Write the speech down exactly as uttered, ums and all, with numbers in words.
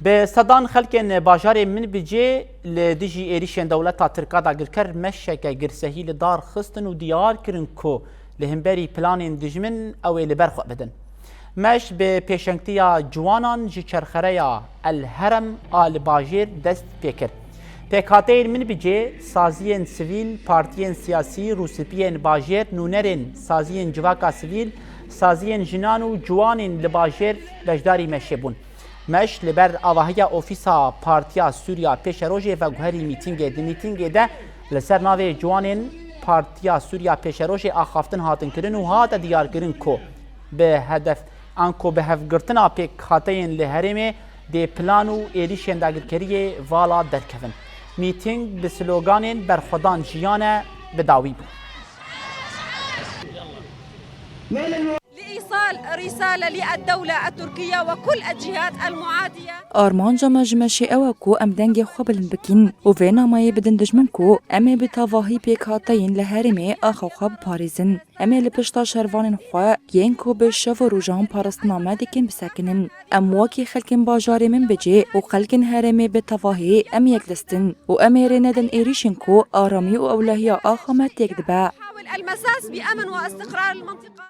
Bi sedan xelkên bajarê Minbicê li dijî êrîşên dewleta Tirk a dagirker meşeke girsehî li dar xistin û diyar kirin ku li hemberî planên dijmin ew ê li ber xwe bidin. Meş bi pêşengtiya ciwanan ji çerxereya El Herem a li bajêr dest pê kir. Pêkhateyên Minbicê, saziyên sivîl, partiyên siyasî, rûspiyên bajêr, nûnerên saziyên civaka sivîl, saziyên jinan û ciwanên li bajêr beşdarî meşê bûn. Meş li ber avahiya ofîsa Partiya Sûriya Pêşerojê veguherî mîtîngê. Di mîtîngê de li ser navê ciwanên Partiya Sûriya Pêşerojê axaftin hatin kirin û hate diyarkirin ku bi hedef, anku bi hevgirtina pêkhateyên li herêmê dê plan û êrîşên dagirkeriyê vala derkevin. Mîtîng bi sloganên berxwedan jiyane bi dawî bû. لإيصال رسالة للدولة التركية وكل الجهات المعادية. Armanca me ji meşê ew e ku em dengê xwe bilind bikin û vê nameyê bidin dijmin ku em ê bi tevahî pêkhateyên li herêmê axa xwe biparêzin. Em ê li pişta şervanên xwe yên ku bi şev û rojan parastina me dikin bisekinin. Em wekî xelkên bajarê Minbicê û xelkên herêmê bi tevahî em yek dest in û em ê rê nedin êrîşên ku aramî û ewlehiya axa me têk dibe. نحاول المساس بأمن واستقرار المنطقة.